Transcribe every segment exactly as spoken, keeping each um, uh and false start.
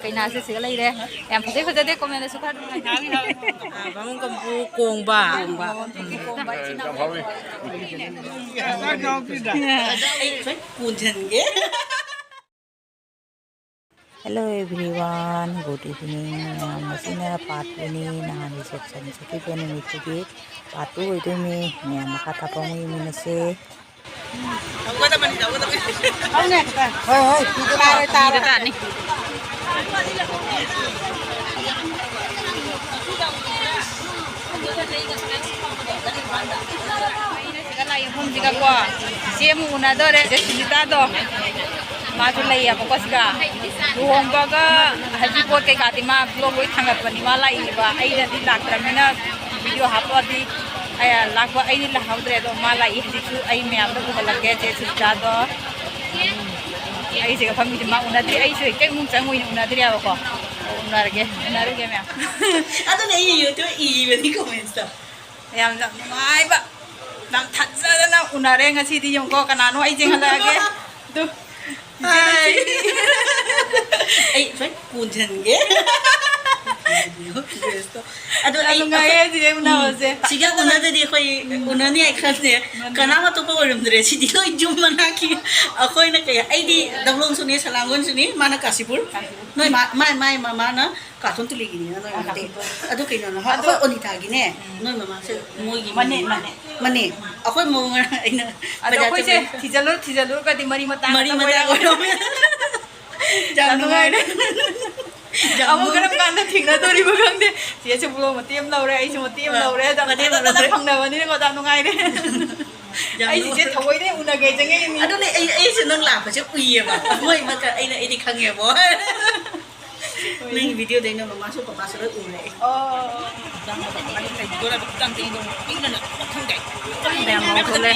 ꯀꯩꯅꯥꯁꯦ ꯁꯤꯒ ꯂꯩꯔꯦ꯫ ꯌꯥꯝ ꯐꯖꯩ ꯐꯖꯗꯦ comment ꯗꯁꯨ ꯈꯔ ꯑꯗꯨꯝ ꯍꯥꯏꯅꯕꯤꯔꯛꯑꯣ꯫ ꯕꯥꯃꯣꯟ ꯀꯝꯕꯨ ꯀꯣꯡꯕ꯫ ꯀꯣꯡꯕ꯫ ꯀꯣꯡꯕ ꯏꯆꯤꯟ ꯏꯅꯥꯎ꯫ ꯑꯩ ꯁꯨꯃꯥꯏꯅ ꯀꯣꯟꯁꯤꯟꯒꯦ꯫ Hello everyone, good evening. ꯃꯌꯥꯝ, ꯉꯁꯤꯅ part two ꯅꯤ, ꯅꯍꯥꯟ reception ꯆꯠꯈꯤꯕ ꯅꯨꯃꯤꯠꯇꯨꯒꯤ part two ꯑꯣꯏꯗꯣꯏꯅꯤ꯫ ꯃꯌꯥꯝ ꯃꯈꯥ ꯇꯥꯕ ꯑꯃꯨꯛ ꯌꯦꯡꯃꯤꯟꯅꯁꯦ꯫ ꯍꯣꯏ, ꯍꯣꯏ, ꯄꯤꯒꯦ ꯇꯥꯔꯦ, ꯇꯥꯔꯦ꯫ ꯄꯤꯒꯦ ꯇꯥꯅꯤ꯫ ꯁꯤꯒ ꯂꯥꯛꯏ ꯃꯐꯝꯁꯤꯒꯀꯣ, ꯏꯆꯦ ꯑꯃꯨꯛ ꯎꯅꯗꯣꯔꯦ, ꯏꯆꯦ ꯁꯨꯖꯤꯇꯥꯗꯣ꯫ ꯃꯥꯁꯨ ꯂꯩꯌꯦꯕꯀꯣ ꯁꯤꯒ꯫ ꯂꯨꯍꯣꯡꯕꯒ ꯍꯧꯖꯤꯛ ꯄꯣꯠ ꯀꯩꯀꯥꯗꯤ ꯃꯥ vlog ꯂꯣꯏ ꯊꯥꯡꯒꯠꯄꯅꯤ꯫ ꯃꯥ ꯂꯥꯛꯏꯕ, ꯑꯩꯅꯗꯤ ꯂꯥꯛꯇ꯭ꯔꯕꯅꯤꯅ video ꯍꯥꯞꯄꯛꯑꯗꯤ, ꯑꯩ ꯂꯥꯛꯄ, ꯑꯩꯗꯤ ꯂꯥꯛꯍꯧꯗ꯭ꯔꯦ꯫ ꯑꯗꯣ ꯃꯥ ꯂꯥꯛꯏ ꯍꯧꯖꯤꯛꯁꯨ꯫ ꯑꯩ ꯃꯌꯥꯝꯗ ꯎꯍꯜꯂꯛꯀꯦ ꯆꯦ ꯁꯨꯖꯤꯇꯥꯗꯣ꯫ ꯑꯩꯁꯤꯒ ꯐꯝꯃꯤꯁꯦ ꯃꯥ ꯎꯅꯗ꯭ꯔꯤ꯫ ꯑꯩꯁꯨ ꯍꯦꯛꯇ ꯏꯃꯨꯡ ꯆꯪꯉꯨ ꯎꯅꯗ꯭ꯔꯤꯕꯀꯣ꯫ ꯎꯅꯔꯒꯦ, ꯎꯅꯔꯨꯒꯦ ꯃꯌꯥꯝ꯫ ꯑꯗꯨꯅꯦ ꯑꯩ YouTube ꯏꯕꯅꯤ comment ꯇ꯫ ꯌꯥꯝꯅ ꯅꯨꯡꯉꯥꯏꯕ, ꯌꯥꯝ ꯊꯥꯖꯗꯅ ꯎꯅꯔꯦ ꯉꯁꯤꯗꯤ꯫ ꯌꯦꯡꯉꯨꯀꯣ, ꯀꯅꯥꯅꯣ ꯑꯩ ꯌꯦꯡꯍꯜꯂꯛꯑꯒꯦ꯫ ꯑꯗꯨ, ꯏꯆꯦ ꯍꯥꯏ꯫ ꯂꯨꯁꯤ꯫ ꯑꯩ ꯁꯨꯃꯥꯏꯅ ꯀꯣꯟꯁꯤꯟꯒꯦ꯫ Dress ꯇꯣ꯫ ꯑꯗꯣ ꯌꯥꯝ ꯑꯩ ꯅꯨꯡꯉꯥꯏꯌꯦ ꯑꯩꯈꯣꯏ ꯆꯦ ꯎꯅꯕꯁꯦ꯫ ꯎꯝ, ꯁꯤꯒ ꯎꯅꯗꯗꯤ ꯑꯩꯈꯣꯏ ꯎꯝ꯫ ꯎꯅꯅꯤ ꯍꯥꯏ ꯈꯟꯁꯦ꯫ ꯃꯥꯅꯦ꯫ ꯀꯅꯥꯝ ꯑꯇꯣꯞꯄ ꯑꯣꯏꯔꯝꯗ꯭ꯔꯦ꯫ ꯁꯤꯗꯤ ꯂꯣꯏ ꯌꯨꯝ ꯃꯅꯥꯛꯀꯤ꯫ ꯑꯩꯈꯣꯏꯅ ꯀꯩ, ꯑꯩꯗꯤ ꯗꯕꯂꯣꯡꯁꯨꯅꯤ, ꯁꯂꯥꯡꯒꯣꯟꯁꯨꯅꯤ, ꯃꯥꯅ ꯀꯥꯁꯤꯄꯨꯔ꯫ ꯀꯥꯁꯤꯄꯨꯔ꯫ ꯅꯣꯏ ꯃꯥ-, ꯃꯥꯏ, ꯃꯥꯏ ꯃꯃꯥꯅ ꯀꯥꯔꯇꯨꯟ ꯇꯨꯂꯤꯒꯤꯅꯤꯅ ꯅꯣꯏ ꯑꯥ, ꯃꯇꯩ꯫ ꯀꯥꯔꯇꯨꯟ ꯇꯨꯂꯤ꯫ ꯑꯗꯨ ꯀꯩꯅꯣꯅ ꯍꯥ-, ꯑꯗꯣ ꯑꯩꯈꯣꯏ ꯑꯣꯅꯤꯇꯥꯒꯤꯅꯦ, ꯎꯝ꯫ ꯅꯣꯏ ꯃꯃꯥꯁꯦ ꯃꯣꯏꯒꯤ ꯃꯅꯦ, ꯃꯅꯦ꯫ ꯃꯅꯦ꯫ ꯑꯩꯈꯣꯏ ꯃꯧ ꯉꯔꯥꯡ ꯑꯩꯅ ꯑꯗꯣ ꯕꯖꯥꯔ ꯑꯩꯈꯣꯏꯁꯦ ꯆꯠꯄꯗ ꯊꯤꯖꯜꯂꯨ, ꯊꯤꯖꯜꯂꯨꯔꯒꯗꯤ ꯃꯔꯤ ꯃꯇꯥ ꯃꯔꯤ ꯉꯥꯛꯇ ꯃꯇꯥ ꯑꯣꯏꯔꯦ꯫ ꯑꯣꯏꯔꯝꯃꯦ꯫ ꯌꯥꯝ ꯌꯥꯝ ꯅꯨꯡꯉꯥꯏꯔꯦ꯫ ꯅꯨꯡꯉꯥꯏꯔꯦ꯫ ꯌꯥꯝ ꯑꯃꯨꯛ ꯅꯨꯡꯉꯥꯏꯔꯦ꯫ ꯀꯔꯝ ꯀꯥꯟꯗ ꯊꯦꯡꯅꯗꯣꯔꯤꯕ ꯈꯪꯗꯦ꯫ ꯆꯦꯁꯨ vlog ꯃꯇꯦꯛ ꯑꯃ ꯂꯧꯔꯦ, ꯑꯩꯁꯨ ꯃꯇꯦꯛ ꯑꯃ ꯑꯥ, ꯂꯧꯔꯦ꯫ ꯑꯗꯣ ꯃꯇꯦꯛ ꯑꯃ ꯐꯖꯅ ꯂꯧꯔꯦ꯫ ꯐꯪꯅꯕꯅꯤꯅꯀꯣ ꯌꯥꯝ ꯅꯨꯡꯉꯥꯏꯔꯦ꯫ ꯌꯥꯝ ꯑꯩ ꯆꯤꯆꯦ ꯅꯨꯡꯉꯥꯏꯔꯦ꯫ ꯊꯑꯣꯏꯗꯩ ꯎꯅꯒꯦ ꯆꯪꯉꯛꯏꯅꯤ꯫ ꯑꯗꯨꯅꯦ ꯑꯩ, ꯑꯩꯁꯨ ꯅꯪ ꯂꯥꯛꯄꯁꯦ ꯎꯏꯌꯦꯕ꯫ ꯃꯣꯏ ꯃꯈꯜ ꯑꯩꯅ, ꯑꯩꯗꯤ ꯈꯪꯉꯦꯕ꯫ ꯅꯪꯒꯤ video ꯗꯩ ꯅꯣꯏ ꯃꯃꯥꯁꯨ ꯄꯄꯥꯁꯨ ꯂꯣꯏ ꯎꯔꯦ ꯑꯩ꯫ ꯑꯣ꯫ ꯌꯥꯝ ꯉꯧꯊꯣꯛꯂꯦ꯫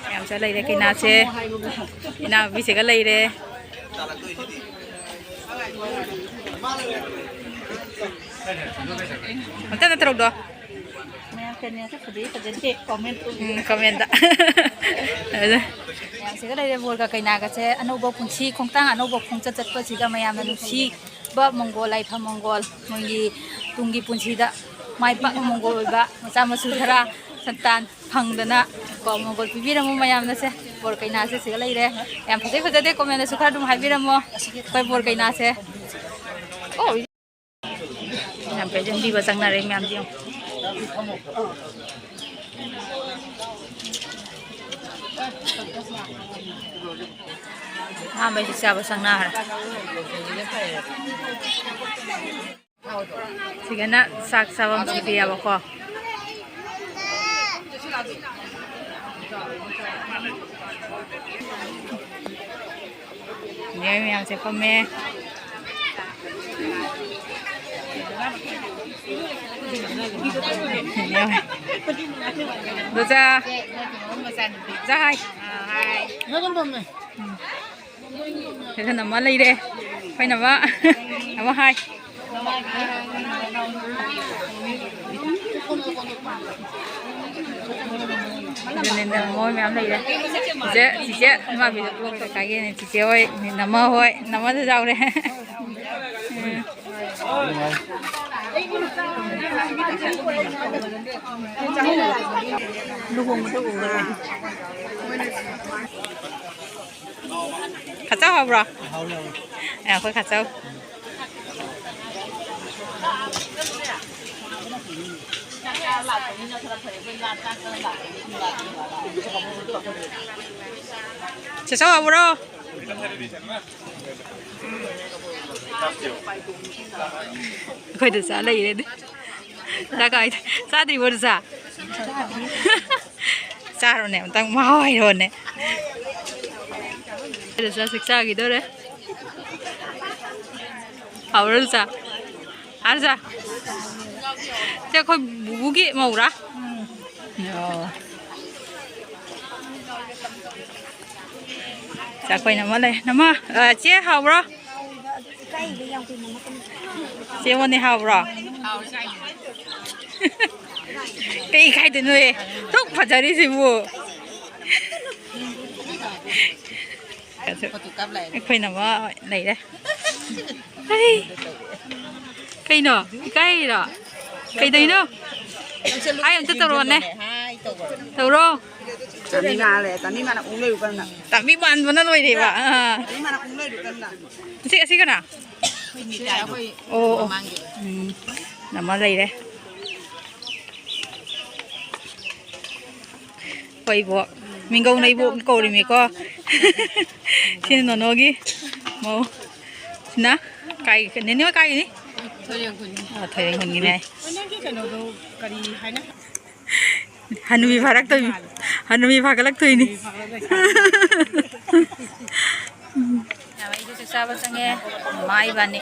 ꯃꯌꯥꯝꯁꯦ ꯂꯩꯔꯦ, ꯀꯩꯅꯥꯁꯦ, ꯏꯅꯥꯎꯄꯤꯁꯤꯒ ꯂꯩꯔꯦ꯫ ꯑꯝꯇ ꯅꯠꯇ꯭ꯔꯧꯗꯣ꯫ ꯀꯩꯅꯣꯁꯦ ꯐꯖꯩ ꯐꯖꯗꯦ comment ꯎꯕꯤꯔꯣ꯫ ꯎꯝ, comment꯫ ꯑꯗ ꯃꯌꯥꯝꯁꯤꯒ ꯂꯩꯔꯦ, ꯕꯣꯔꯒ ꯀꯩꯅꯥꯒꯁꯦ ꯑꯅꯧꯕ ꯄꯨꯟꯁꯤ ꯈꯣꯡꯊꯥꯡ ꯑꯅꯧꯕ ꯈꯣꯡꯆꯠ ꯆꯠꯄꯁꯤꯗ ꯃꯌꯥꯝꯅ ꯅꯨꯡꯁꯤꯕ ꯃꯪꯒꯣꯜ, ꯌꯥꯏꯐ ꯃꯪꯒꯣꯜ, ꯃꯣꯏꯒꯤ ꯇꯨꯡꯒꯤ ꯄꯨꯟꯁꯤꯗ ꯃꯥꯏ ꯄꯥꯛꯄ ꯃꯪꯒꯣꯜ ꯑꯣꯏꯕ ꯃꯆꯥ ꯃꯁꯨ ꯈꯔ ꯁꯟꯇꯥꯟ ꯐꯪꯗꯅ ꯀꯣ ꯃꯪꯒꯣꯜ ꯄꯤꯕꯤꯔꯝꯃꯨ ꯃꯌꯥꯝꯅꯁꯦ꯫ ꯕꯣꯔ ꯀꯩꯅꯥꯁꯦ ꯁꯤꯒ ꯂꯩꯔꯦ꯫ ꯌꯥꯝ ꯐꯖꯩ ꯐꯖꯗꯦ commentꯗꯁꯨ ꯈꯔ ꯑꯗꯨꯝ ꯍꯥꯏꯕꯤꯔꯝꯃꯣ꯫ ꯑꯩꯈꯣꯏ ꯕꯣꯔ ꯀꯩꯅꯥꯁꯦ꯫ ꯑꯣ꯫ ꯌꯥꯝ ꯐꯖꯅ ꯄꯤꯕ ꯆꯪꯅꯔꯦ ꯃꯌꯥꯝꯁꯦ ꯌꯦꯡꯉꯣ꯫ ꯑꯍꯥꯟꯕꯩꯁꯨ ꯆꯥꯕ ꯆꯪꯅꯈ꯭ꯔꯦ꯫ ꯁꯤꯒꯅ ꯆꯥꯛ ꯆꯥꯐꯝ ꯁꯤꯗꯤꯌꯥꯕꯀꯣ꯫ ꯃꯤꯑꯣꯏ ꯃꯌꯥꯝꯁꯦ ꯐꯝꯃꯦ꯫ ꯗꯣꯖꯥ꯫ ꯗꯣꯖꯥ ꯍꯥꯏ꯫ ꯎꯝ꯫ ꯁꯤꯗ ꯅꯃ ꯂꯩꯔꯦ꯫ ꯑꯩꯈꯣꯏ ꯅꯃ꯫ ꯅꯃ ꯍꯥꯏ꯫ ꯑꯗꯨꯅꯦ, ꯅꯃ ꯃꯌꯥꯝ ꯂꯩꯔꯦ꯫ ꯆꯤꯆꯦ, ꯆꯤꯆꯦ, ꯏꯃꯥꯕꯤꯁꯨ ꯀꯩꯀꯥꯒꯤꯅꯦ꯫ ꯆꯤꯆꯦ ꯍꯣꯏ, ꯅꯃ ꯍꯣꯏ, ꯅꯃꯁꯨ ꯌꯥꯎꯔꯦ꯫ ꯎꯝ꯫ ꯂꯨꯍꯣꯡꯕꯗ ꯎꯒ꯭ꯔꯦ꯫ ꯈꯥꯆꯧ ꯍꯥꯎꯕ꯭ꯔꯣ? ꯍꯥꯎꯋꯦ, ꯍꯥꯎꯋꯦ꯫ ꯑꯦ, ꯑꯩꯈꯣꯏ ꯈꯥꯆꯧ꯫ ꯆꯦꯆꯧ ꯍꯥꯎꯕ꯭ꯔꯣ? ꯑꯩꯈꯣꯏꯗ ꯆꯥ ꯂꯩꯔꯦꯅꯦ꯫ ꯆꯥꯛ ꯀꯥꯏꯗ? ꯆꯥꯗ꯭ꯔꯤꯕꯣ, ꯆꯥ? ꯆꯥꯔꯣꯅꯦ, ꯑꯝꯇꯪ ꯃꯍꯥꯎ ꯍꯥꯏꯔꯣꯅꯦ꯫ ꯑꯩꯈꯣꯏꯗ ꯆꯥ ꯆꯥꯛ ꯆꯥꯈꯤꯗꯣꯔꯦ꯫ ꯍꯥꯎꯕ꯭ꯔꯣ, ꯆꯥ? ꯍꯥꯎ, ꯆꯥ꯫ ꯁꯦ, ꯑꯩꯈꯣꯏ ꯕꯨꯕꯨꯒꯤ ꯃꯧꯔꯥ? ꯑꯣ꯫ ꯆꯥꯛꯈꯣꯏ ꯅꯃ ꯂꯩ꯫ ꯅꯃ, ꯑ, ꯆꯦ ꯍꯥꯎꯕ꯭ꯔꯣ? ꯆꯦ ꯃꯣꯅꯤ ꯍꯥꯎꯕ꯭ꯔꯣ? ꯀꯩ ꯏꯀꯥꯏꯗꯣꯏꯅꯣꯍꯦ? ꯊꯣꯛ ꯐꯖꯔꯤꯁꯤꯕꯨ꯫ ꯑꯩꯈꯣꯏꯅ ꯑꯃ ꯂꯩꯔꯦ꯫ ꯑꯩ, ꯀꯩꯅꯣ? ꯏꯀꯥꯏꯔꯤꯔꯣ? ꯀꯩꯗꯧꯅꯣ? ꯑꯩ ꯑꯝꯇ ꯇꯧꯔꯛꯑꯣꯅꯦ꯫ ꯇꯧꯔꯣ꯫ ꯇꯥꯃꯤ ꯃꯥꯜꯂꯦ, ꯇꯥꯃꯤ ꯃꯥꯅ ꯎ ꯂꯩꯔꯨ ꯀꯟꯅ꯫ ꯇꯥꯃꯤ ꯃꯥꯟꯕꯅ ꯂꯣꯏꯔꯦꯕ꯫ ꯑꯥ꯫ ꯇꯥꯃꯤ ꯃꯥꯅ ꯎ ꯂꯩꯔꯨ ꯀꯟꯅ꯫ ꯑꯁꯤ, ꯑꯁꯤ ꯀꯅꯥ? ꯑꯣ, ꯑꯣ꯫ ꯎꯝ꯫ ꯑꯃ ꯂꯩꯔꯦ꯫ ꯑꯩꯈꯣꯏ ꯏꯕꯣꯛ꯫ ꯃꯤꯡꯒꯧꯅ ꯏꯕꯣꯛ ꯀꯧꯔꯤꯃꯤꯀꯣ꯫ ꯁꯤꯅ ꯅꯣꯅꯣꯒꯤ ꯃꯧ꯫ ꯁꯤꯅ ꯀꯥꯏ, ꯅꯦꯅꯦ ꯍꯣꯏ ꯀꯥꯏꯒꯤꯅꯤ? ꯊꯣꯏꯔꯦꯡ ꯈꯨꯟꯒꯤ꯫ ꯑꯣ, ꯊꯣꯏꯔꯦꯡ ꯈꯨꯟꯒꯤꯅꯦ꯫ ꯅꯣꯏ ꯅꯪꯒꯤ ꯀꯩꯅꯣꯗꯣ ꯀꯔꯤ ꯍꯥꯏꯅ? ꯍꯅꯨꯕꯤ ꯐꯥꯔꯛꯇꯣꯏꯅꯤ꯫ ꯍꯅꯨꯕꯤ ꯐꯥꯒꯠꯂꯛꯇꯣꯏꯅꯤ꯫ ꯌꯥꯝ, ꯑꯩꯁꯨ ꯆꯥꯛ ꯆꯥꯕ ꯆꯪꯉꯦ꯫ ꯃꯥ ꯏꯕꯥꯅꯤ꯫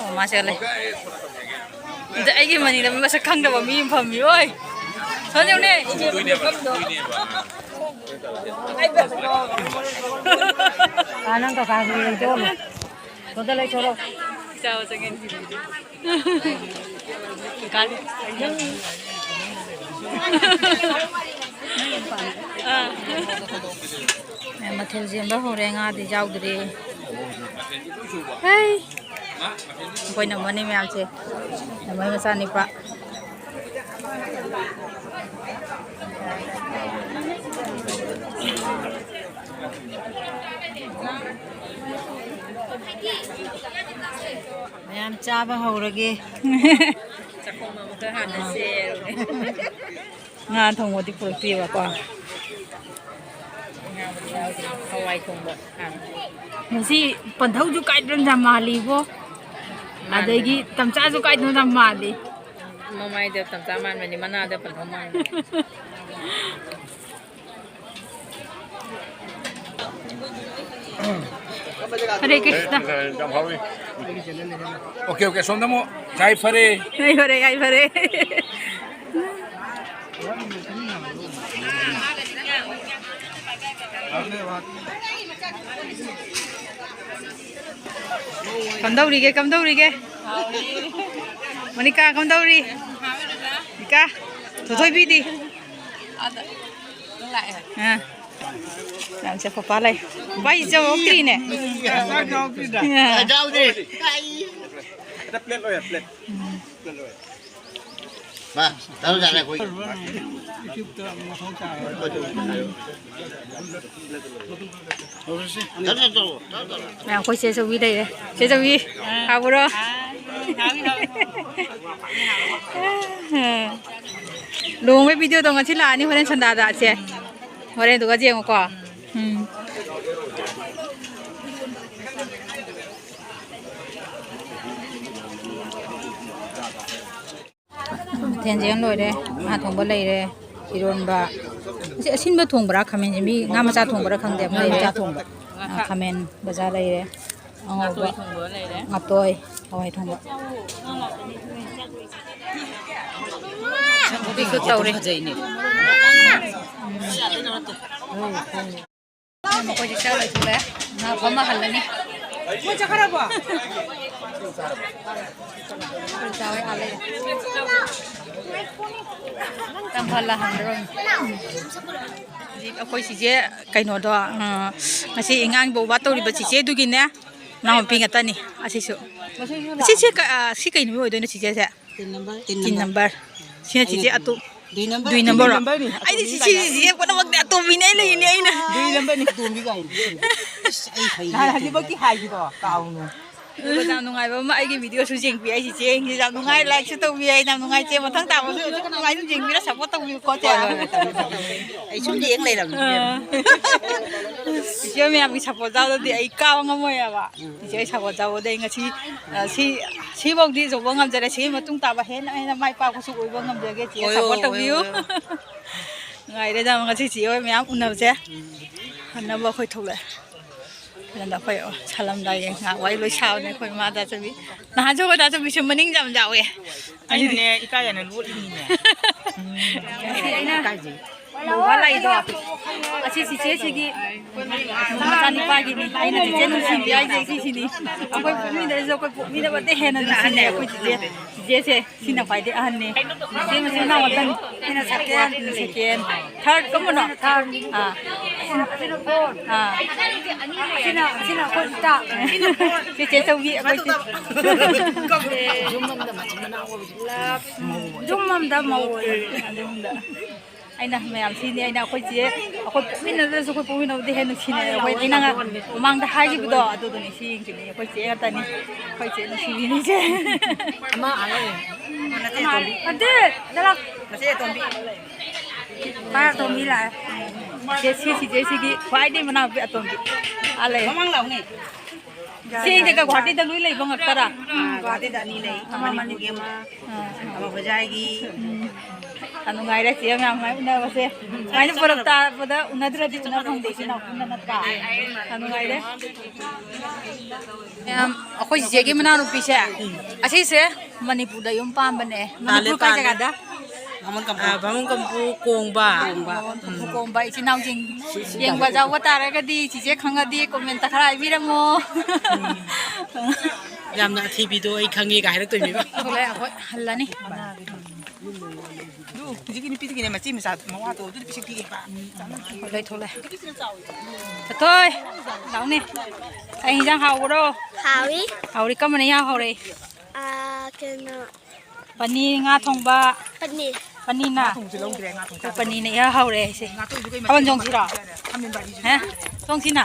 ꯑꯣ, ꯃꯥ ꯆꯠꯂꯦ꯫ ꯑꯗ ꯑꯩꯒꯤ ꯃꯅꯤꯡꯗ ꯃꯁꯛ ꯈꯪꯗꯕ ꯃꯤ ꯑꯃ ꯐꯝꯃꯤ꯫ ꯑꯣꯏ! ꯁꯣꯟ ꯌꯦꯡꯉꯨꯅꯦ꯫ ꯅꯪ ꯀꯀꯥꯒꯤ ꯂꯩꯗꯣ꯫ ꯁꯣꯝꯗ ꯂꯩꯊꯣꯔꯛꯑꯣ꯫ ꯆꯥꯕ ꯆꯪꯉꯦ꯫ ꯀꯥꯂꯤ꯫ ꯑꯥ꯫ ꯃꯊꯦꯜ ꯁꯦꯝꯕ ꯍꯧꯔꯦ, ꯉꯥꯗꯤ ꯌꯥꯎꯗ꯭ꯔꯤ꯫ ꯍꯩ꯫ ꯑꯩꯈꯣꯏ ꯅꯝꯃꯅꯤ ꯃꯌꯥꯝꯁꯦ꯫ ꯅꯝꯃꯣꯏ ꯃꯆꯥꯅꯤꯄꯥ꯫ ꯃꯌꯥꯝ ꯆꯥꯕ ꯍꯧꯔꯒꯦ꯫ ꯆꯥꯛꯈꯣꯝ ꯑꯃꯨꯛꯇ ꯍꯥꯟꯅ ꯁꯦꯔꯨꯒꯦ꯫ ꯉꯥ ꯊꯣꯡꯕꯗꯤ ꯄꯨꯔꯛꯇꯦꯕꯀꯣ꯫ ꯉꯥꯕꯨꯗꯤ ꯌꯥꯎꯗ꯭ꯔꯤ꯫ ꯍꯋꯥꯏ ꯊꯣꯡꯕ ꯍꯥꯟꯅ꯫ ꯉꯁꯤ ꯄꯟꯊꯧꯁꯨ ꯀꯥꯏꯗꯅ ꯌꯥꯝ ꯃꯥꯜꯂꯤꯕꯣ꯫ ꯃꯥꯜꯂꯤ꯫ ꯑꯗꯒꯤ ꯇꯝꯆꯥꯁꯨ ꯀꯥꯏꯗꯅ ꯌꯥꯝ ꯃꯥꯜꯂꯤ꯫ ꯃꯃꯥꯏꯗ ꯇꯝꯆꯥ ꯃꯥꯟꯕꯅꯤ, ꯃꯅꯥꯗ ꯄꯟꯊꯧ ꯃꯥꯟꯕꯅꯤ꯫ ꯍꯔꯦ ꯀ꯭ꯔꯤꯁꯅ꯫ ꯌꯥꯝ ꯍꯥꯎꯋꯤ꯫ ꯑꯣꯀꯦ, ꯑꯣꯀꯦ, ꯁꯣꯝꯗ ꯑꯃꯨꯛ ꯌꯥꯏꯐꯔꯦ꯫ ꯌꯥꯏꯐꯔꯦ, ꯌꯥꯏꯐꯔꯦ꯫ ꯀꯝꯗꯧꯔꯤꯒꯦ, ꯀꯝꯗꯧꯔꯤꯒꯦ? ꯃꯣꯅꯤꯀꯥ, ꯀꯝꯗꯧꯔꯤ? ꯀ ꯊꯣꯏꯊꯣꯏꯕꯤꯗꯤ? ꯑꯥ꯫ ꯌꯥꯝꯁꯦ ꯄꯄꯥ ꯂꯩ꯫ ꯄꯄꯥ ꯏꯆꯧ ꯌꯥꯎꯗ꯭ꯔꯤꯅꯦ꯫ ꯑꯥ꯫ ꯌꯥꯎꯗ꯭ꯔꯤ꯫ ꯃꯥ, ꯇꯧꯖꯥꯠꯂ ꯑꯩꯈꯣꯏ? ꯃꯌꯥꯝ ꯑꯩꯈꯣꯏ ꯆꯦ ꯆꯧꯕꯤ ꯂꯩꯔꯦ꯫ ꯆꯦ ꯆꯧꯕꯤ, ꯍꯥꯎꯕ꯭ꯔꯣ? ꯂꯨꯍꯣꯡꯕꯩ ꯚꯤꯗꯤꯑꯣꯗꯣ ꯉꯁꯤ ꯂꯥꯛꯑꯅꯤ, ꯍꯣꯔꯦꯟ ꯁꯟꯗꯥꯗ ꯁꯦ꯫ ꯍꯣꯔꯦꯟꯗꯨꯒ ꯌꯦꯡꯉꯨꯀꯣ꯫ ꯎꯝ꯫ ꯃꯊꯦꯜꯁꯦ ꯌꯥꯝ ꯂꯣꯏꯔꯦ꯫ ꯉꯥ ꯊꯣꯡꯕ ꯂꯩꯔꯦ, ꯏꯔꯣꯟꯕ꯫ ꯑꯁꯤ ꯑꯁꯤꯟꯕ ꯊꯣꯡꯕ꯭ꯔꯥ? ꯈꯥꯃꯦꯟꯁꯦ ꯃꯤ ꯉꯥ ꯃꯆꯥ ꯊꯣꯡꯕ꯭ꯔꯥ ꯈꯪꯗꯦ, ꯑꯃ ꯂꯩꯔꯦ꯫ ꯉꯥ ꯊꯣꯡꯕ꯫ ꯑ, ꯈꯥꯃꯦꯟ ꯕꯖꯥꯔ ꯂꯩꯔꯦ꯫ ꯑꯉꯧꯕ꯫ ꯉꯥꯇꯣꯏ ꯊꯣꯡꯕ꯫ ꯉꯥꯇꯣꯏ, ꯍꯋꯥꯏ ꯊꯣꯡꯕ꯫ ꯁꯤ ꯇꯧꯔꯦ꯫ ꯃꯈꯣꯏꯁꯦ ꯆꯥꯛ ꯂꯣꯏꯊꯣꯛꯂꯦ꯫ ꯉꯥ ꯐꯝꯃ ꯍꯜꯂꯅꯤ꯫ ꯃꯣꯏ ꯆꯠꯈ꯭ꯔꯕꯣ? ꯑꯩꯈꯣꯏ ꯆꯥ ꯍꯣꯏ ꯑꯥ ꯂꯩꯔꯦ꯫ ꯇꯝꯐꯜꯂ ꯍꯟꯗ꯭ꯔꯣ? ꯍꯧꯖꯤꯛ ꯑꯩꯈꯣꯏ ꯆꯤꯆꯦ ꯀꯩꯅꯣꯗꯣ, ꯑ, ꯉꯁꯤ ꯏꯉꯥꯡ ꯕꯣꯕꯥ ꯇꯧꯔꯤꯕ ꯆꯤꯆꯦꯗꯨꯒꯤꯅꯦ, ꯅꯅꯥꯎꯄꯤ ꯉꯥꯛꯇꯅꯤ ꯑꯁꯤꯁꯨ꯫ ꯑꯁꯤꯁꯦ ꯀ-, ꯑ, ꯁꯤ ꯀꯩ ꯅꯨꯃꯤꯠ ꯑꯣꯏꯗꯣꯏꯅꯣ ꯆꯤꯆꯦꯁꯦ? ꯇꯤꯟ ꯅꯝꯕꯔ꯫ ꯇꯤꯟ ꯅꯝꯕꯔ꯫ ꯁꯤꯅ ꯆꯤꯆꯦ ꯑꯇꯣꯝ-, ꯗꯨꯏ ꯅꯝꯕꯔ꯫ ꯗꯨꯏ ꯅꯝꯕꯔꯔꯣ? ꯗꯨꯏ ꯅꯝꯕꯔꯅꯤ꯫ ꯑꯩꯗꯤ ꯆꯤꯆꯦ, ꯆꯤꯆꯦ ꯄꯨꯝꯅꯃꯛꯇꯤ ꯑꯇꯣꯝꯕꯤꯅꯦ ꯑꯩ ꯂꯩꯔꯤꯅꯦ ꯑꯩꯅ꯫ ꯗꯨꯏ ꯅꯝꯕꯔꯅꯤ꯫ ꯑꯇꯣꯝꯕꯤ ꯀꯥꯏꯅ꯫ ꯏꯁ, ꯑꯩ ꯍꯩꯅꯗꯦ꯫ ꯅꯍꯥꯟ ꯍꯧꯖꯤꯛꯃꯛꯀꯤ ꯍꯥꯏꯈꯤꯗꯣ ꯀꯥꯎꯅꯨ꯫ ꯑꯗꯨꯒ ꯌꯥꯝ ꯅꯨꯡꯉꯥꯏꯕ ꯑꯃ, ꯑꯩꯒꯤ ꯚꯤꯗꯤꯑꯣꯁꯨ ꯌꯦꯡꯕꯤ ꯍꯥꯏ ꯆꯤꯆꯦ, ꯌꯥꯝ ꯅꯨꯡꯉꯥꯏ, ꯂꯥꯏꯛꯁꯨ ꯇꯧꯕꯤ ꯍꯥꯏ, ꯌꯥꯝ ꯅꯨꯡꯉꯥꯏ ꯆꯦ꯫ ꯃꯊꯪ ꯇꯥꯕꯁꯨ ꯑꯗꯨꯝ ꯅꯨꯡꯉꯥꯏ ꯑꯗꯨꯝ ꯌꯦꯡꯕꯤꯔ ꯁꯞꯄꯣꯔꯠ ꯇꯧꯕꯤꯌꯨꯀꯣ ꯆꯦ꯫ ꯍꯣꯏ, ꯍꯣꯏ, ꯍꯣꯏ, ꯇꯧꯕꯤꯌꯨ, ꯇꯧꯕꯤꯌꯨ꯫ ꯑꯩ ꯁꯨꯝ ꯌꯦꯡ ꯂꯩꯔꯕꯅꯤ꯫ ꯑꯥ꯫ ꯏꯆꯦ ꯃꯌꯥꯝꯒꯤ ꯁꯞꯄꯣꯔꯠ ꯌꯥꯎꯗꯗꯤ ꯑꯩ ꯀꯥꯕ ꯉꯝꯃꯣꯏ ꯍꯥꯏꯕ꯫ ꯏꯆꯦ ꯁꯞꯄꯣꯔꯠ ꯇꯧꯕꯗꯩ ꯉꯁꯤ, ꯑ, ꯁꯤ, ꯁꯤꯐꯧꯗꯤ ꯌꯧꯕ ꯉꯝꯖꯔꯦ꯫ ꯁꯤꯒꯤ ꯃꯇꯨꯡ ꯇꯥꯕ ꯍꯦꯟꯅ ꯍꯦꯟꯅ ꯃꯥꯏ ꯄꯥꯛꯄꯁꯨ ꯑꯣꯏꯕ ꯉꯝꯖꯒꯦ꯫ ꯆꯦ ꯑꯣꯏꯌꯣ, ꯁꯞꯄꯣꯔꯠ ꯇꯧꯕꯤꯌꯨ꯫ ꯑꯣꯏꯌꯣ, ꯑꯣꯏꯌꯣ꯫ ꯉꯥꯏꯔꯦꯗ ꯉꯁꯤ ꯆꯦ ꯍꯣꯏ ꯃꯌꯥꯝ ꯎꯅꯕꯁꯦ꯫ ꯎꯝ꯫ ꯍꯟꯅꯕ ꯑꯩꯈꯣꯏ ꯊꯣꯛꯂꯛꯑꯦ꯫ ꯑꯗꯨꯅ ꯑꯩꯈꯣꯏ ꯁꯥꯜꯂꯝꯗꯥꯏꯒꯤ ꯉꯥꯏꯍꯥꯛ ꯋꯥꯔꯤ ꯂꯣꯏ ꯁꯥꯕꯅꯦ ꯑꯩꯈꯣꯏ ꯏꯃꯥ ꯗꯥꯆꯧꯕꯤ꯫ ꯅꯍꯥꯟꯁꯨ ꯑꯩꯈꯣꯏ ꯗꯥꯆꯧꯕꯤꯁꯨ ꯃꯅꯤꯡ ꯌꯥꯝ ꯌꯥꯎꯋꯦ꯫ ꯑꯩꯅꯅꯦ ꯏꯀꯥꯏ ꯍꯥꯏꯅ ꯂꯣꯠꯂꯤꯅꯤꯅꯦ꯫ ꯎꯝ꯫ ꯑꯩꯅ ꯏꯀꯥꯏꯖꯩ꯫ ꯂꯧꯕ ꯂꯥꯛꯏꯗꯣ, ꯑꯁꯤ ꯆꯤꯆꯦꯁꯤꯒꯤ ꯃꯆꯥꯅꯤꯄꯥꯒꯤꯅꯤ꯫ ꯑꯩꯅ ꯆꯤꯆꯦ ꯅꯨꯡꯁꯤꯕꯤ ꯍꯥꯏꯁꯦ ꯁꯤꯁꯤꯅꯤ꯫ ꯑꯩꯈꯣꯏ ꯄꯣꯛꯃꯤꯟꯅꯔꯁꯨ ꯑꯩꯈꯣꯏ ꯄꯣꯛꯃꯤꯟꯅꯕꯗꯩ ꯍꯦꯟꯅ ꯅꯨꯡꯁꯤꯅꯩ ꯑꯩꯈꯣꯏ ꯆꯤꯆꯦ꯫ ꯆꯤꯆꯦꯁꯦ ꯁꯤꯅ ꯈ꯭ꯋꯥꯏꯗꯒꯤ ꯑꯍꯟꯅꯤ꯫ ꯆꯤꯆꯦ ꯃꯆꯤꯟ ꯃꯅꯥꯎ ꯃꯥꯄꯟ꯫ ꯁꯤꯅ ꯁꯦꯀꯦꯟ꯫ ꯁꯦꯀꯦꯟ꯫ ꯊꯥꯔꯠ ꯀꯝꯕꯅꯣ? ꯊꯥꯔꯠ꯫ ꯑꯥ꯫ ꯑꯁꯤꯅ ꯐꯣꯔꯠ꯫ ꯑꯥ꯫ ꯑꯁꯤꯅ, ꯑꯁꯤꯅ ꯑꯩꯈꯣꯏ ꯏꯇꯥ꯫ ꯆꯤꯆꯦ ꯆꯧꯕꯤ ꯑꯩꯈꯣꯏ ꯆꯤ-, ꯌꯨꯝ ꯑꯃꯗ ꯃꯧ ꯑꯣꯏꯌꯦ꯫ ꯑꯩꯅ ꯃꯌꯥꯝ ꯁꯤꯅꯤ, ꯑꯩꯅ ꯑꯩꯈꯣꯏ ꯆꯦ, ꯑꯩꯈꯣꯏ ꯄꯣꯛꯃꯤꯟꯅꯗ꯭ꯔꯁꯨ ꯑꯩꯈꯣꯏ ꯄꯣꯛꯃꯤꯟꯅꯕꯗꯤ ꯍꯦꯟꯅ ꯅꯨꯡꯁꯤꯅꯩ꯫ ꯑꯩꯈꯣꯏ ꯑꯩꯅ ꯃꯃꯥꯡꯗ ꯍꯥꯏꯈꯤꯕꯗꯣ ꯑꯗꯨꯗꯨꯅꯤ ꯁꯤ ꯌꯦꯡꯁꯤꯅꯤ꯫ ꯑꯩꯈꯣꯏ ꯆꯦ ꯉꯥꯛꯇꯅꯤ, ꯑꯩꯈꯣꯏ ꯆꯦ ꯅꯨꯡꯁꯤꯕꯤꯅꯤꯁꯦ꯫ ꯑꯃ ꯑꯥ ꯂꯩ꯫ ꯅꯠꯇꯦ, ꯑꯇꯣꯝꯕꯤ꯫ ꯅꯠꯇꯦ, ꯗꯂꯛ꯫ ꯃꯆꯦ ꯑꯇꯣꯝꯕꯤ꯫ ꯃꯥ ꯑꯇꯣꯝꯕꯤ ꯂꯥꯛꯑꯦ꯫ ꯆꯦ ꯁꯤ, ꯁꯤ ꯆꯦ ꯁꯤꯒꯤ ꯈ꯭ꯋꯥꯏꯗꯒꯤ ꯃꯅꯥꯎꯄꯤ ꯑꯇꯣꯝꯕꯤ꯫ ꯑꯥ ꯂꯩ꯫ ꯃꯃꯥꯡ ꯂꯥꯎꯅꯦ꯫ ꯁꯤꯗꯤ ꯒꯨꯍꯥꯇꯤꯗ ꯂꯣꯏ ꯂꯩꯕ ꯉꯥꯛꯇꯔꯥ? ꯑꯥ, ꯒꯨꯍꯥꯇꯤꯗ ꯑꯅꯤ ꯂꯩ꯫ ꯑꯥ꯫ ꯃꯅꯤꯄꯨꯔꯒꯤ ꯑꯃ, ꯑꯥ꯫ ꯑꯃ ꯍꯣꯖꯥꯏꯒꯤ꯫ ꯎꯝ꯫ ꯌꯥꯝ ꯅꯨꯡꯉꯥꯏꯔꯦ ꯆꯦ ꯃꯌꯥꯝ ꯎꯅꯕꯁꯦ꯫ ꯁꯨꯃꯥꯏꯅ ꯄꯨꯔꯛ ꯇꯥꯕꯗ ꯎꯅꯗ꯭ꯔꯗꯤ ꯎꯅ ꯐꯪꯗꯦ ꯏꯆꯤꯟ ꯏꯅꯥꯎ ꯄꯨꯟꯅ ꯅꯠꯇ꯭ꯔꯥ? ꯌꯥꯝ ꯅꯨꯡꯉꯥꯏꯔꯦ꯫ ꯃꯌꯥꯝ ꯑꯩꯈꯣꯏ ꯆꯤꯆꯦꯒꯤ ꯃꯅꯥꯎꯅꯨꯄꯤꯁꯦ, ꯑꯁꯤꯁꯦ ꯃꯅꯤꯄꯨꯔꯗ ꯌꯨꯝ ꯄꯥꯟꯕꯅꯦ꯫ ꯄꯥꯜꯂꯦ, ꯃꯅꯤꯄꯨꯔ ꯀꯥꯏ ꯄꯥꯜꯂꯦ꯫ ꯖꯒꯥꯗ? ꯕꯥꯃꯣꯟ ꯀꯝꯄꯨ꯫ ꯑꯥ, ꯕꯥꯃꯣꯟ ꯀꯝꯄꯨ ꯀꯣꯡꯕ꯫ ꯀꯣꯡꯕ꯫ ꯎꯝ꯫ ꯀꯣꯡꯕ ꯏꯆꯤꯟ ꯏꯅꯥꯎꯁꯤꯡ ꯌꯦꯡꯕ ꯌꯥꯎꯕ ꯇꯥꯔꯒꯗꯤ ꯆꯤꯆꯦ ꯈꯪꯉꯗꯤ comment ꯈꯔ ꯍꯥꯏꯕꯤꯔꯝꯃꯣ꯫ ꯎꯝ꯫ ꯌꯥꯝꯅ ꯑꯊꯤꯕꯤꯗꯣ ꯑꯩ ꯈꯪꯉꯦꯒ ꯍꯥꯏꯔꯛꯇꯣꯏꯅꯦꯕ꯫ ꯊꯣꯛꯂꯛꯑꯦ, ꯑꯩꯈꯣꯏ ꯍꯜꯂꯅꯤ꯫ ꯑꯗꯨ ꯍꯧꯖꯤꯛꯀꯤ ꯅꯨꯄꯤꯗꯨꯒꯤꯅꯦ ꯃꯆꯦ ꯃꯆꯥ ꯃꯋꯥꯗꯣ ꯑꯗꯨꯗꯤ ꯄꯤꯁꯛ ꯄꯤꯛꯑꯦꯕ꯫ ꯊꯣꯛꯂꯛꯑꯦ, ꯊꯣꯛꯂꯛꯑꯦ꯫ ꯊꯣꯏ, ꯂꯥꯎꯅꯦ꯫ ꯀꯩ ꯏꯟꯖꯥꯡ ꯍꯥꯎꯕ꯭ꯔꯣ? ꯍꯥꯎꯏ꯫ ꯍꯥꯎꯔꯤ, ꯀꯔꯝꯕꯅ ꯏꯍꯥꯎ ꯍꯥꯎꯔꯦ? ꯑꯥ, ꯀꯩꯅꯣ꯫ ꯄꯅꯤꯔ, ꯉꯥ ꯊꯣꯡꯕ꯫ ꯄꯅꯤꯔ꯫ ꯄꯅꯤꯔꯅ? ꯉꯥ ꯊꯣꯡꯕꯁꯨ ꯂꯧꯗ꯭ꯔꯦ, ꯉꯥ ꯊꯣꯡꯕ ꯆꯥꯗ꯭ꯔꯦ꯫ ꯄꯅꯤꯔꯅ ꯏꯍꯥꯎ ꯍꯥꯎꯔꯦ ꯑꯩꯁꯦ꯫ ꯉꯥ ꯊꯣꯡꯕꯁꯨ ꯀꯩ ꯊꯥꯕꯜ ꯃꯆꯦꯠ ꯆꯣꯡꯁꯤꯔꯣ? ꯊꯥꯕꯜ ꯃꯆꯦꯠ ꯍꯥ? ꯆꯥꯗ꯭ꯔꯦ꯫ ꯆꯣꯡꯁꯤꯅ?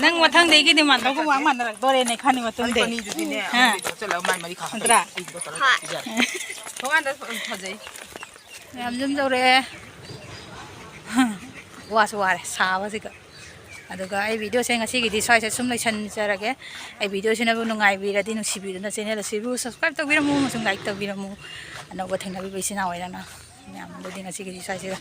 ꯅꯪ ꯃꯊꯪꯗꯒꯤꯗꯤ ꯃꯥꯟꯅꯕ ꯋꯥ ꯃꯥꯟꯅꯔꯛꯇꯣꯔꯦꯅꯦ ꯈꯟꯅꯤ ꯃꯇꯨꯡꯗꯩ꯫ ꯑꯩ ꯄꯅꯤꯔꯗꯨꯗꯤꯅꯦ, ꯍꯥ? ꯑꯃꯗꯤ ꯊꯣꯛꯆꯜꯂꯒ ꯃꯥꯏ ꯃꯔꯤ ꯈꯥ ꯅꯠꯇ꯭ꯔꯥ? ꯑꯩꯗꯤ ꯗꯣꯛꯇꯔ ꯍꯣꯏ꯫ ꯄꯤꯖꯔꯦ꯫ ꯊꯣꯡꯒꯥꯟꯗ ꯐꯖꯩ꯫ ꯃꯌꯥꯝ ꯌꯨꯝ ꯌꯧꯔꯛꯑꯦ꯫ ꯋꯥꯁꯨ ꯋꯥꯔꯦ ꯁꯥꯕꯁꯤꯒ꯫ ꯑꯗꯨꯒ ꯑꯩ video ꯁꯦ ꯉꯁꯤꯒꯤꯗꯤ ꯁ꯭ꯋꯥꯏꯁꯦ ꯁꯨꯝ ꯂꯣꯏꯁꯤꯟꯖꯔꯒꯦ꯫ ꯑꯩ video ꯁꯤꯅꯕꯨ ꯅꯨꯡꯉꯥꯏꯕꯤꯔꯗꯤ ꯅꯨꯡꯁꯤꯕꯤꯗꯨꯅ channel ꯑꯁꯤꯕꯨ subscribe ꯇꯧꯕꯤꯔꯝꯃꯨ ꯑꯃꯁꯨꯡ like ꯇꯧꯕꯤꯔꯝꯃꯨ꯫ ꯑꯅꯧꯕ ꯊꯦꯡꯅꯕꯤꯕ ꯏꯆꯤꯟ ꯏꯅꯥꯎ ꯑꯣꯏꯔꯅ ꯃꯌꯥꯝꯗꯗꯤ ꯉꯁꯤꯒꯤꯗꯤ ꯁ꯭ꯋꯥꯏꯁꯤꯗ